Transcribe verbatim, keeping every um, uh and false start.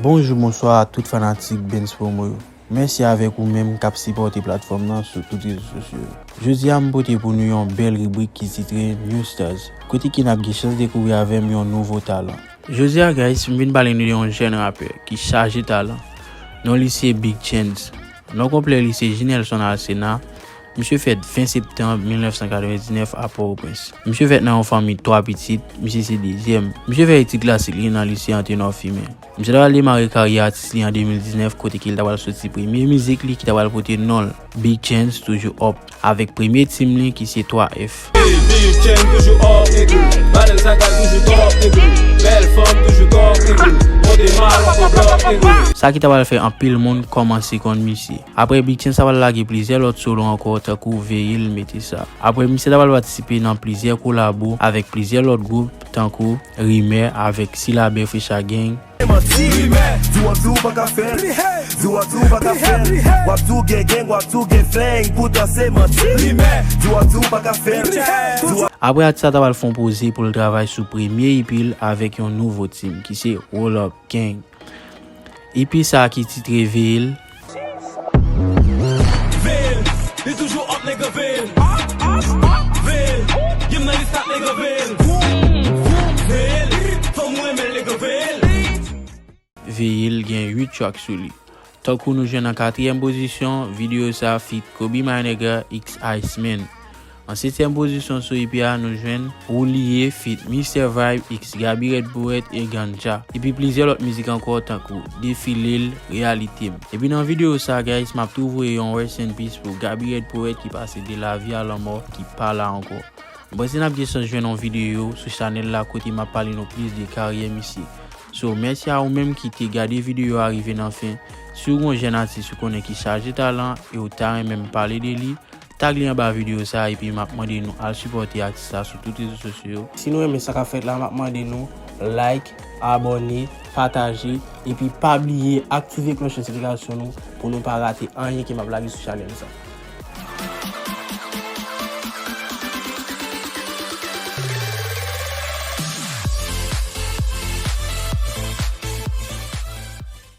Bonjou, bonswa a tout fanatik Benz Promo yo. Mèsi avèk ou menm k ap sipòte platfòm nan sou tout rezo sosyo yo. Jodi a, m pote pou nou yon bèl ribrik ki titre New Stars, kote ke n ap gen chans dekouvri avè m yon nouvo talan. Jodi a, guys, m vin pale nou de yon jèn rapè ki chaje talan. Non li se Big Chance. Non konplè li se J. Nelson Arcena. Misye fèt ven septanm mil nèf san katrevendiznèf a Pòtoprens. Misye fèt nan yon fanmi twa pitit, misye se dezyèm. Misye fè etid klasik li nan lise Antenò Fimen. Misye ta pral demare karyè atis li an de mil diznèf, kote ke l ta pral soti premye mizik li ki ta pral pote non l, Big Chance Toujou Up, avèk premye tim li ki se twa F. Big Chance toujou up, nigga. Badèl sa gal toujou top, nigga. Bèl fanm toujou top, nigga. Monte mal, on block, nigga. Sa ki ta pral fè anpil moun kòmanse konn misye. Apre Big Chance ta pral lage plizyè lòt solo ankò, tankou Veye l, Mete Sa. Apre misye ta pral patisipe nan plizyè kolabo avèk plizyè lòt gwoup, tankou Rimè avèk Silabè Frecha Gang. Manti. Rimè, di w ap di w pa ka fè l. Di w ap di w pa ka fè l. W ap di w gen gang, w ap di w gen flang, poutan se manti. Rimè, di w ap di w pa ka fè l. Di w ap Apre atis la ta pral fè yon poze pou l travay sou premye E P l avèk yon nouvo tim ki se Roll Up Gang. E P sa ki titre Veye l. Veye l, li toujou up, nigga, veye l. Veye l, ye m nan list la, nigga, veye l. Veye l, fanm ou renmen l, nigga, veye l. Veye l gen uit track sou li. Tankou nou jwenn an katriyèm pozisyon, Videyo Sa feat Kobe My Nigga x Iceman. An setyèm pozisyon sou E P a, nou jwenn Ou Li Ye feat Mister Vibe x Gaby Red Poet e Ganja. Epi plizyè lòt mizik ankò tankou Defile l, Reyalite m. Epi nan videyo sa, guys, m ap tou voye yon rest in peace pou Gaby Red Poet ki pase de lavi a lanmò, ki pa la ankò. M panse n ap gen chans jwenn yon videyo sou chanèl la kote m ap pale nou plis de karyè misye. So, mèsi a ou menm ki te gade videyo a rive nan fen. Si w gon jèn atis ou konnen ki chaje talan e w ta renmen m pale de li, tag li anba videyo sa epi m ap mande nou al sipòte atis la sou tout rezo sosyo yo. Si nou renmen sa k ap fèt la, m ap mande nou like, abòne, pataje, epi pa bliye aktive klòch notifikasyon nou pou nou pa rate anyen ke m ap lage sou chanèl sa.